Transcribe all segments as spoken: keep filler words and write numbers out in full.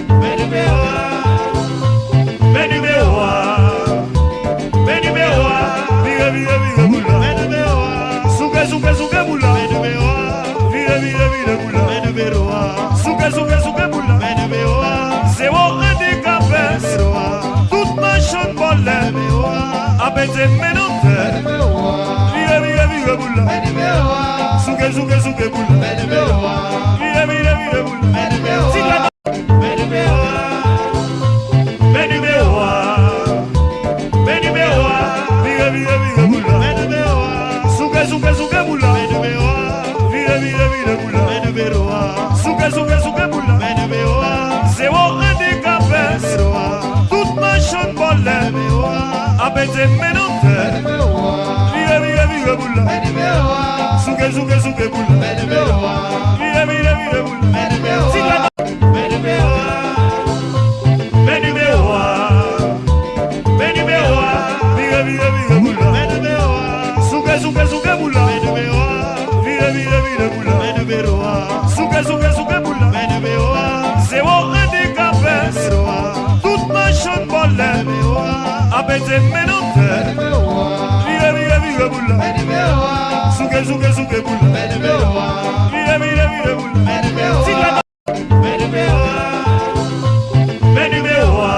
Men nimewo a, men nimewo a, men nimewo a, vire, vire, vire boul la. Men nimewo a, souke, souke, souke boul la. Men nimewo a, vire, vire, vire boul la. Men nimewo a, souke, souke, souke boul la. Men nimewo a, zewo andikape. Nimewo a, tout machann vòlè. Nimewo a, ap mete men nan tè. Nimewo a, vire, vire, vire boul la. Men nimewo a, souke, souke, souke boul la. Men nimewo a, vire, vire, vire boul la. Men nimewo a, men nimewo a, men nimewo a, men nimewo a, vire, vire, vire boul la. Men nimewo a, souke, souke, souke boul la. Men nimewo a, vire, vire, vire boul la. Men nimewo a, souke, souke, souke boul la. Men nimewo a, zewo andikape. Nimewo a, tout machann vòlè. Nimewo a, ap mete men nan tè. Nimewo a, vire, vire, vire boul la. Men nimewo a, souke, souke, souke boul la. Men nimewo a, vire, vire, vire boul la. Men nimewo a, men nimewo a, men nimewo a, men nimewo a, vire, vire, vire boul la. Men nimewo a, souke, souke, souke boul la. Men nimewo a, vire, vire, vire boul la. Men nimewo a, souke, souke, souke boul la. Men nimewo a, zewo andikape. Nimewo a, tout machann vòlè. Nimewo a, ap mete men nan tè. Nimewo a, vire, vire, vire boul la. Men nimewo a, souke, souke, souke boul la. Men nimewo a, vire, vire, vire boul la. Men nimewo a, men nimewo a, men nimewo a,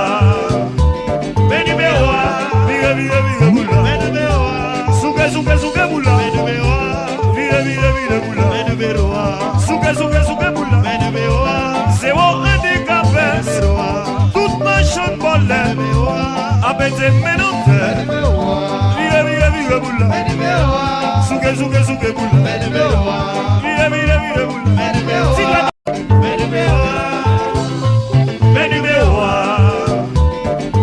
men nimewo a, vire, vire, vire boul la. Men nimewo a, souke, souke, souke boul la. Men nimewo a, vire, vire, vire boul la. Men nimewo a, souke, souke, souke boul la. Men nimewo a, zewo andikape. Nimewo a, tout machann vòlè. Nimewo a, ap mete men nan tè. Nimewo a, vire, vire, vire boul la. Men nimewo a, souke, souke, souke boul la. Men nimewo a, vire, vire, vire boul la. Men nimewo a, men nimewo a, men nimewo a,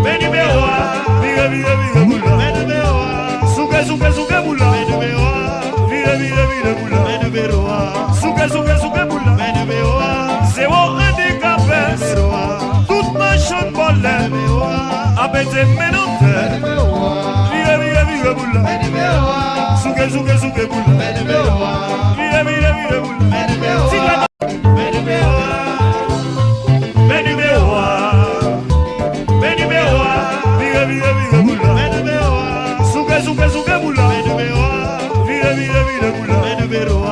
men nimewo a, vire, vire, vire boul la. Men nimewo a, souke, souke, souke boul la. Men nimewo a, vire, vire, vire boul la. Men nimewo a, souke, souke, souke boul la. Men nimewo a, zewo andikape. Nimewo a, tout machann vòlè. Nimewo a, ap mete men nan tè. Nimewo a, vire, vire, vire boul la. Men nimewo a, souke, souke, souke boul la. Men nimewo a, vire, vire, vire boul la. Men nimewo a, men nimewo a, men nimewo a, men nimewo a, vire, vire, vire boul la. Men nimewo a, souke, souke, souke boul la. Men nimewo a, vire, vire, vire boul la. Men nimewo a,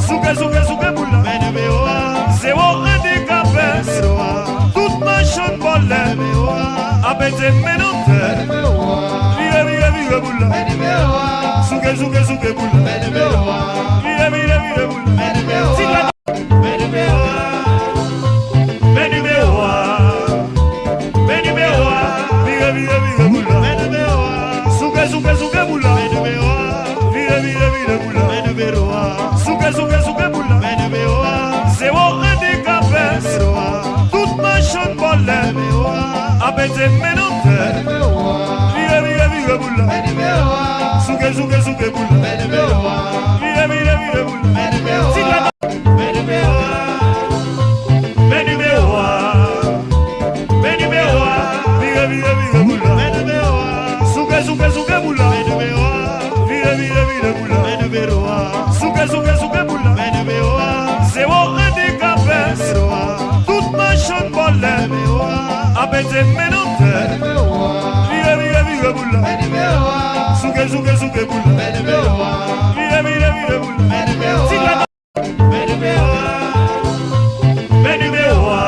souke, souke, souke boul la. Men nimewo a, zewo andikape. Nimewo a, tout machann vòlè. Nimewo a, ap mete men nan tè. Nimewo a, vire, vire, vire boul la. Men nimewo a, souke, souke, souke boul la. Men nimewo a, vire, vire, vire boul la. Men nimewo a, men nimewo a, men nimewo a, men nimewo a, vire, vire, vire boul la. Men nimewo a, souke, souke, souke boul la. Men nimewo a, vire, vire, vire boul la. Men nimewo a, souke, souke, souke boul la. Men nimewo a, zewo andikape. Nimewo a, tout machann vòlè. Nimewo a, ap mete men nan tè. Nimewo a, vire, vire, vire boul la. Men nimewo a, souke, souke, souke boul la. Men nimewo a, vire, vire, vire boul la. Men nimewo a, men nimewo a, men nimewo a, men nimewo a, vire, vire, vire boul la. Men nimewo a, souke, souke, souke boul la. Men nimewo a, vire, vire, vire boul la. Men nimewo a, souke, souke, souke boul la. Men nimewo a, zewo andikape. Nimewo a, tout machann vòlè. Nimewo a, ap mete men nan tè. Nimewo a, vire, vire, vire boul la. Men nimewo a, souke, souke, souke boul la. Men nimewo a, vire, vire, vire boul la. Men nimewo a, men nimewo a, men nimewo a,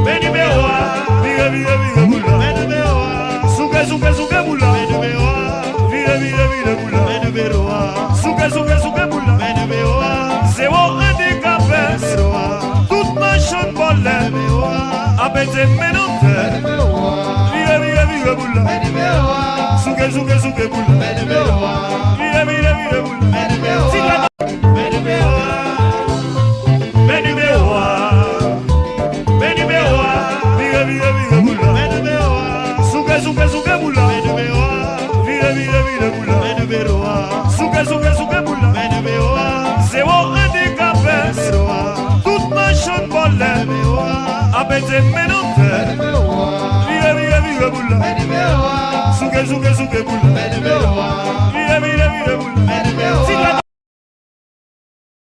men nimewo a, vire, vire, vire boul la. Men nimewo a, souke, souke, souke boul la. Men nimewo a, vire, vire, vire boul la. Men nimewo a, souke, souke, souke boul la. Men nimewo a, zewo andikape. Nimewo a, tout machann vòlè. Nimewo a, ap mete men nan tè. Nimewo a, vire, vire, vire boul la. Men nimewo a, souke, souke, souke boul la. Men nimewo a, vire, vire, vire boul la. Men nimewo a, men nimewo a, men nimewo a, men nimewo a, vire, vire, vire boul la. Men nimewo a, souke, souke, souke boul la. Men nimewo a, vire, vire, vire boul la. Men nimewo a, souke, souke, souke boul la. Men nimewo a, zewo andikape. Nimewo a, tout machann vòlè. Nimewo a, ap mete men nan tè. Nimewo a, vire, vire, vire boul la. Men nimewo a, souke, souke, souke boul la. Men nimewo a, vire, vire, vire boul la. Men nimewo a,